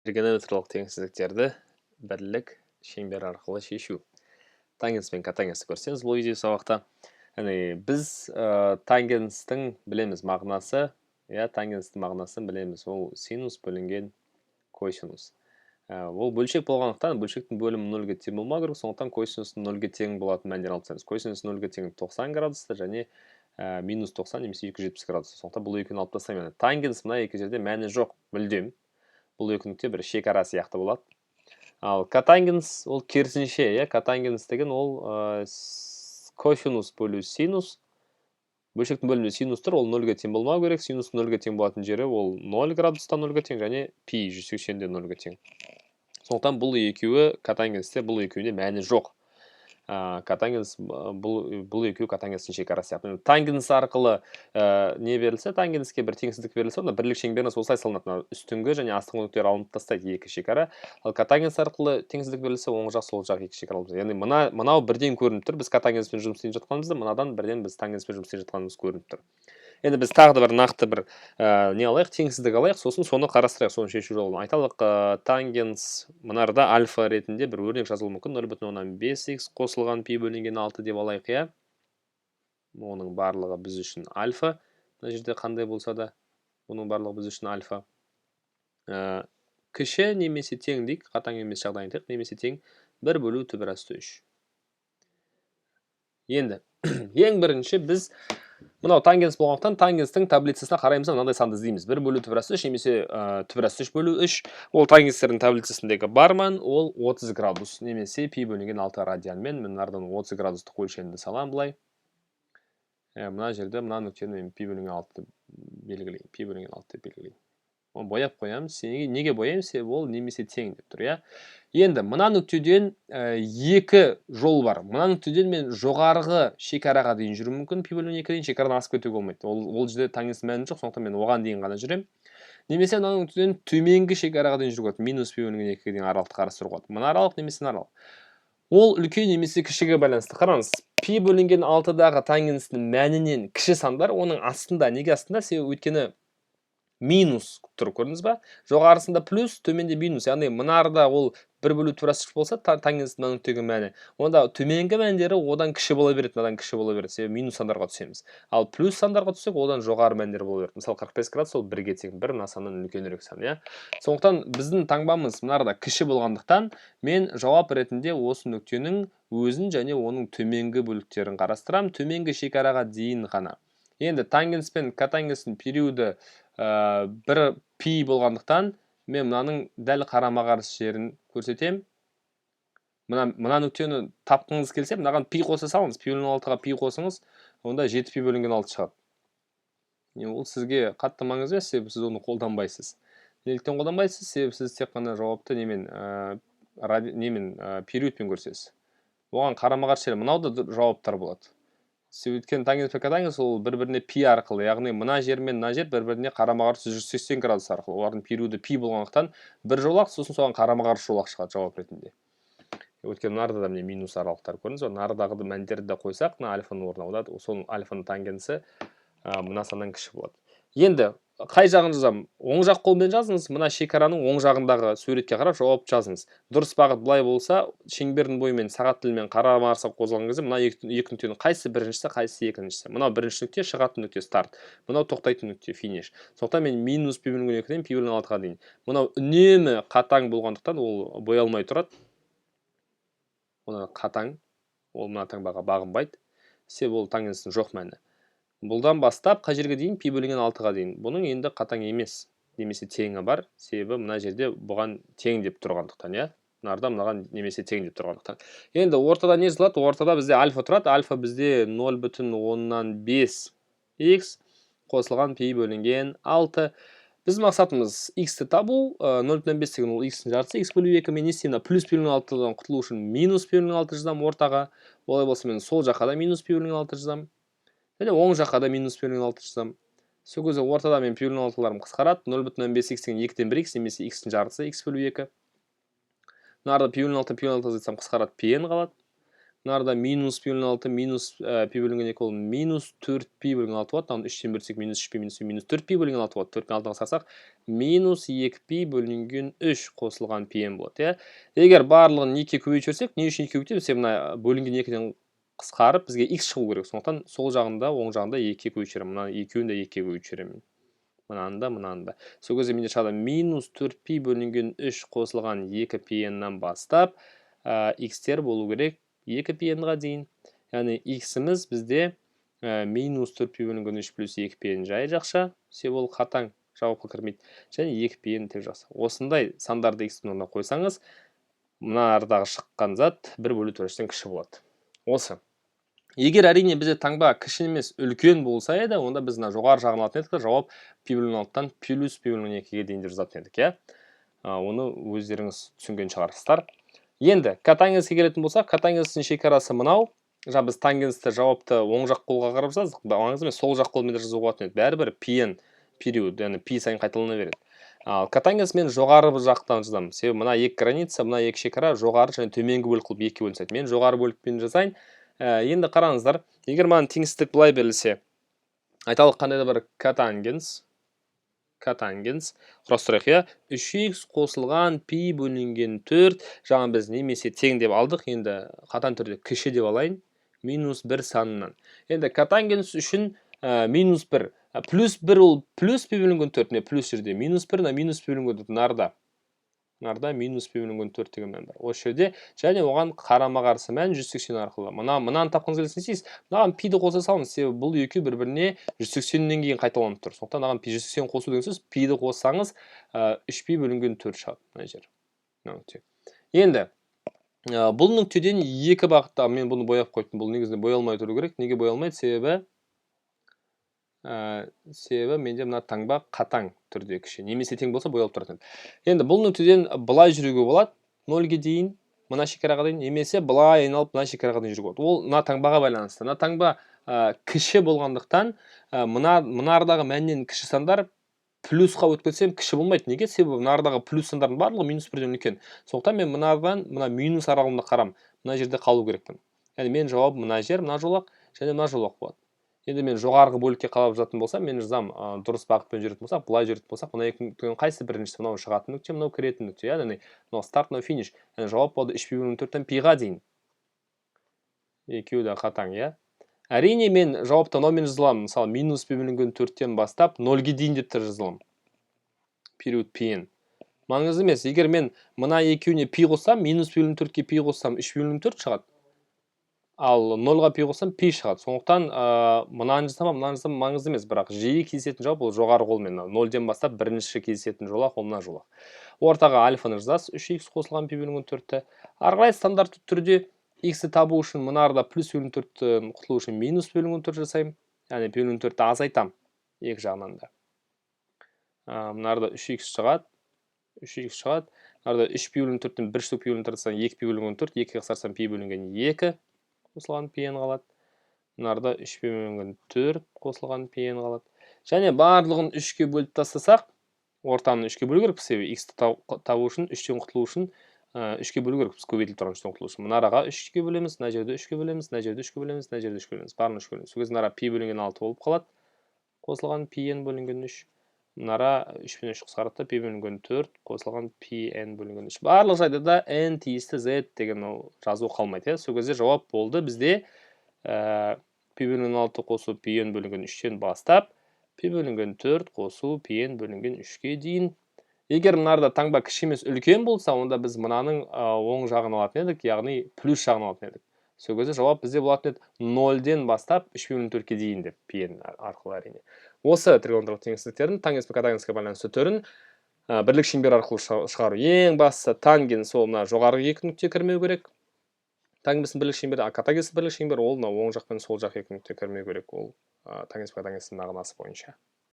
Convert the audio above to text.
Тригонометриялық теңсіздіктерді бірлік шеңбер арқылы шешу. Тангенс пен котангенсті көрсеңіз, бұл видео сабақта. Яғни біз тангенстің білеміз мағынасы, иә, тангенстің мағынасын білеміз. Ол синус бөлінген косинус. Ол бөлшек болғандықтан бөлшектің бөлімі нөлге тең болмау керек, сондықтан косинустың нөлге тең болатын мәндерін алып тастаймыз. Косинус нөлге тең 90 градуста және минус 90 немесе 270 градус. Сондықтан бұл екеуін алып тастаймын. Тангенс мына екі жерде мәні жоқ мүлдем. Бұл екі нүкте бір шекара сияқты болады. Ал котангенс ол керісінше, иә, котангенс деген ол косинус бөлу синус. Бөлшектің бөлімінде синус тұр, ол нөлге тең болмау керек. Синус нөлге тең болатын жері ол 0 градуста нөлге тең және пи 180-де нөлге тең. Сондықтан бұл екеуі котангенсте, бұл екеуінде мәні жоқ. Котангенс бұл екеуі котангенстің шекарасы сияқты. Тангенс арқылы не берілсе, тангенске бір теңсіздік берілсе, онда бірлік шеңберіңіз осылай салынады. Мына үстіңгі және астыңғы нүктелер алынып тастайды, екі шекара. Ал котангенс арқылы теңсіздік берілсе, оң жақ, сол жақ екі шекара алынып тастайды. Яғни мынау бірден көрініп тұр. Біз котангенспен жұмыс істеп жатқанымызда, мынадан бірден біз тангенспен жұмыс істеп жатқанымыз көрініп тұр. Енді біз тағы да бір нақты бір не алайық, теңсіздік алайық, сосын соны қарастырайық, соны шешу жолын айталық. Тангенс мынарда альфа ретінде бір өрнек жазылуы мүмкін. 0,5 х қосылған пи бөлінген 6 деп алайық, иә. Оның барлығы біз үшін альфа. Мына жерде қандай болса да, оның барлығы біз үшін альфа. Кіші немесе тең дейік, қатаң емес жағдайын айтайық, немесе тең 1 бөлу түбір асты 3. Енді ең бірінші біз мынау тангенс болғандықтан тангенстің таблицасына қараймыз да, мынандай санды іздейміз. 1 бөлу түбір асты 3 немесе түбір асты 3 бөлу 3. Ол тангенстердің таблицасындегі бар мән, ол 30 градус немесе пи бөлінген 6 радианмен. Мен мынадан 30 градустық өлшемді саламын былай. Мына жерде мына нүктені мен пи бөлінген 6 деп белгілеймін, пи бөлінген 6 деп белгілеймін. Оны бояп қоямыз. Неге бояймыз? Себебі ол немесе тең деп тұр, иә. Енді мына нүктеден екі жол бар. Мына нүктеден мен жоғарғы шекараға дейін жүруім мүмкін, пи бөлінген екіге дейін, шекарадан асып кетуге болмайды. Ол жерде тангенстің мәні жоқ, сондықтан мен оған дейін ғана жүремін. Немесе мына нүктеден төменгі шекараға дейін жүруге болады, минус пи бөлінген екіге дейін аралықты қарастыруға болады. Мына аралық немесе мына аралық. Ол үлкен немесе кішіге байланысты. Қараңыз, пи бөлінген алтыдағы тангенстің мәнінен кіші сандар оның астында. Неге астында? Себебі өйткені минус тұр, көрдіңіз ба? Жоғарысында плюс, төменде минус. Яғни мынарда ол бір бөлу түбір асты үш болса, тангенстің мына нүктегі мәні, онда төменгі мәндері одан кіші бола береді, мынадан кіші бола береді, себебі минус сандарға түсеміз. Ал плюс сандарға түссек, одан жоғары мәндер бола береді. Мысалы, 45 градус ол бірге тең, бір мына саннан үлкенірек сан, иә. Сондықтан біздің таңбамыз мынарда кіші болғандықтан, мен жауап ретінде осы нүктенің өзін және оның төменгі бөліктерін қарастырамын, төменгі шекараға дейін ғана. Енді тангенс пен котангенстің периоды бір пи болғандықтан, мен мынаның дәл қарама қарсы жерін көрсетемін. Мына нүктені тапқыңыз келсе, мынаған пи қоса салыңыз. Пи бөлінген алтыға пи қосыңыз, онда жеті пи бөлінген алты шығады. Ол сізге қатты маңызды емес, себебі сіз оны қолданбайсыз. Неліктен қолданбайсыз? Себебі сіз тек қана жауапты немен, немен, периодпен көрсетесіз. Оған қарама қарсы жер мынау да жауаптар болады. Себебі өйткені тангенс пен котангенс ол бір біріне пи арқылы, яғни мына жер мен мына жер бір біріне қарама қарсы 180 градус арқылы, олардың периоды пи болғандықтан, бір жолақ, сосын соған қарама қарсы жолақ шығады жауап ретінде. Өйткені мынарда да міне минус аралықтар, көрдіңіз ба? Нардағы мәндерді де қойсақ мына альфаның орнына, онда соның альфаның тангенсі мына саннан кіші болады. Енді қай жағын жазамын? Оң жақ қолмен жазыңыз, мына шекараның оң жағындағы суретке қарап жауап жазыңыз. Дұрыс бағыт былай болса, шеңбердің бойымен сағат тілімен қарама қарсы қозғалған кезде мына екі нүктенің қайсысы біріншісі, қайсысы екіншісі? Мынау бірінші нүкте, шығатын нүкте, старт, мынау тоқтайтын нүкте, финиш. Сондықтан мен минус пи бөлінген екіден пи бөлінген алтыға дейін. Мынау үнемі қатаң болғандықтан, ол боялмай тұрады. Оны қатаң, ол мына таңбаға бағынбайды, себебі ол тангенстің жоқ мәні. Бұлдан бастап қай жерге дейін? Пи бөлінген алтыға дейін. Бұның енді қатаң емес, немесе теңі бар, себебі мына жерде бұған тең деп тұрғандықтан, иә, мынарда мынаған немесе тең деп тұрғандықтан. Енді ортада не жазылады? Ортада бізде альфа тұрады. Альфа бізде 0,5 х қосылған пи бөлінген алты. Біздің мақсатымыз х-ті табу. 0,5 деген ол х-тің жартысы, х бөлу екі. Мен не істеймін? Мына плюс пи бөлінген алтыдан құтылу үшін минус пи бөлінген алты жазамын ортаға. Олай болса, мен сол жаққа да минус пи бөлінген алты жазамын және оң жаққа да минус пи бөлінген алты жазамын. Сол кезде ортада мен пи бөлінген алтыларым қысқарады. 0,5 х деген екіден бір х немесе х-тің жартысы, х бөлу екі. Мынарда пи бөлінген алты, пи бөлінген алты азайтсам, қысқарады, пи н қалады. Мынарда минус пи бөлінген 6, минус пи бөлінген 2, ол минус 4 пи бөлінген 6 болады. Мынаны 3-тен бөлсек, минус 3 пи минус минус 4 пи бөлінген 6 болады. 4 пен 6-ны қысқартсақ, минус 2 пи бөлінген 3 қосылған пи н болады, иә. Егер барлығын 2-ге көбейтіп жіберсек, не үшін 2-ге көбейтеміз? Себебі мына бөлінген 2-ден қысқарып, бізге x шығу керек. Сондықтан сол жағында, оң жағында 2-ге көбейтіп жіберемін. Мына екеуін де 2-ге көбейтіп жіберемін. Мынаны да, мынаны да. Сол кезде менде шығады минус 4 пи бөлінген 3 қосылған 2 пи n-нан бастап, x-тер болу керек 2 пи n-ға дейін. Яғни x-іміз бізде минус 4 пи бөлінген 3 плюс 2 пи n жай жақша, себебі ол қатаң жауапқа кірмейді. Және 2 пи n тек жақсы. Осындай сандарды x-тің орнына қойсаңыз, мына ардағы шыққан зат 1 бөлу 4-тен кіші болады. Осы. Егер әрине бізде таңба кіші емес үлкен болса еді, онда біз мына жоғары жағын алатын едік, жауап пи бөлінген 6-тан плюс пи бөлінген 2-ге дейін деп жазатын едік, иә. Оны өздеріңіз түсінген шығарсыздар. Енді котангенске келетін болсақ, котангенстің шекарасы мынау. Жаңа біз тангенсті жауапты оң жақ қолға қарап жаздық, маңызды емес, сол жақ қолмен де жазуға болатын еді. Бәрібір пи н период, яғни пи сайын қайталана береді. Ал котангенс мен жоғары жақтан жазамын, себебі мына екі граница, мына екі шекара жоғары және төменгі бөлік қылып екіге бөлінсе, мен жоғары бөлікпен жазайын. Енді қараңыздар, егер маған теңсіздік былай берілсе, айталық, қандай да бір котангенс құрастырайық, иә, 3x қосылған пи бөлінген 4, жаңа біз немесе тең деп алдық, енді қатаң түрде кіші деп алайын, минус 1 санынан. Енді котангенс үшін минус 1, плюс 1 ол плюс пи бөлінген 4, міне плюс жерде минус 1, мына минус пи бөлінген 4, нарда минус пи бөлінген 4 деген мән бар осы жерде, және оған қарама қарсы мән 180 арқылы. Мынаны тапқыңыз келсе, не істейсіз? Мынаған пиді қоса салыңыз, себебі бұл екеуі бір біріне 180-нен кейін қайталанып тұр. Сондықтан мынаған пи 180 қосу деген сөз, пиді қоссаңыз, 3 пи бөлінген 4 шығады мына жер, мына нүкте. Енді бұл нүктеден екі бағытта, мен бұны бояп қойдым, бұл негізінде боялмай тұру керек. Неге боялмайды? Себебі менде мына таңба қатаң түрде кіші немесе тең болса, боялып тұратын еді. Енді бұл нүктеден былай жүруге болады, нөлге дейін, мына шекараға дейін, немесе былай айналып мына шекараға дейін жүруге болады. Ол мына таңбаға байланысты. Мына таңба кіші болғандықтан, мына арадағы мәннен кіші сандар плюсқа өтіп кетсем, кіші болмайды. Неге? Себебі мына арадағы плюс сандардың барлығы минус бірден үлкен. Сондықтан мен мынадан мына минус аралығында қарам, мына жерде қалу керекпін. Яғни менің жауабым мына жер, мына жолақ және мына жолақ болады. Енді мен жоғарғы бөлікке қалап жататын болсам, мен жазамын, дұрыс бағытпен жүретін болсақ, былай жүретін болсақ, мына екі нүктенің қайсысы біріншісі? Мынау шығатын нүкте, мынау кіретін нүкте, яғни мынау старт, мынау финиш. Яғни жауап болады үш пи бөлінген төрттен пиға дейін. Екеуі де қатаң, иә. Әрине, мен жауапты мынаумен жаза аламын, мысалы, минус пи бөлінген төрттен бастап нөлге дейін деп те жаза аламын, период пи н маңызды емес. Егер мен мына екеуіне пи қоссам, минус пи бөлінген төртке пи қоссам, үш пи бөлінген төрт шығады, ал нольға пи қоссам, пи шығады. Сондықтан мынаны жазсам, мынаны жазсам, маңызды емес, бірақ жиі кездесетін жауап ол жоғары қолмен нөлден бастап бірінші кездесетін жолақ ол мына жолақ. Ортаға альфаны жазасыз, үш х қосылған пи бөлінген төртті. Ары қарай стандартты түрде х-ті табу үшін мына арада плюс бөлінген төрттен құтылу үшін минус бөлінген төрт жасаймын, яғни пи бөлінген төртті азайтамын екі жағынан да. Мына арада үш х шығады, үш х шығады. Мына арада үш пи бөлінген төрттен бір штук пи бөлінген төрт, екі пи бөлінген төрт, екіге қысқартсам, пи бөлінген екі қосылған пи н қалады. Мына арада үш пи бөлінген төрт қосылған пи н қалады. Және барлығын үшке бөліп тастасақ, ортаны үшке бөлу керек, себебі х-ті табу үшін, үштен құтылу үшін үшке бөлу керекпіз, көбейтіліп тұрған үштен құтылу үшін. Мына араға үшке бөлеміз, мына жерде үшке бөлеміз, мына жерде үшке бөлеміз, мына жерде үшке бөлеміз, барлығын үшке бөлеміз. Сол кезде мына ара пи бөлінген алты болып қалады, қосылған пи н бөлінген үш. Мына ара үш пен үш қысқарады да, пи бөлінген төрт қосылған пи н бөлінген үш. Барлық жағдайда да n тиісті z деген ол жазу қалмайды, иә. Сол кезде жауап болды бізде пи бөлінген алты қосу пи н бөлінген үштен бастап пи бөлінген төрт қосу пи н бөлінген үшке дейін. Егер мынарда таңба кіші емес үлкен болса, онда біз мынаның оң жағын алатын едік, яғни плюс жағын алатын едік. Сол кезде жауап бізде болатын еді нөлден бастап үш бөлінген төртке дейін деп, пи н арқылы. Әрине, осы тригонометриялық теңсіздіктердің тангенс пен котангенске байланысты түрін бірлік шеңбер арқылы шығару. Ең бастысы, тангенс ол мына жоғарғы екі нүкте кірмеу керек тангенстің бірлік шеңбері, а котангенстің бірлік шеңбері ол мына оң жақ пен сол жақ екі нүкте кірмеу керек, ол тангенс пен котангенстің мағынасы бойынша.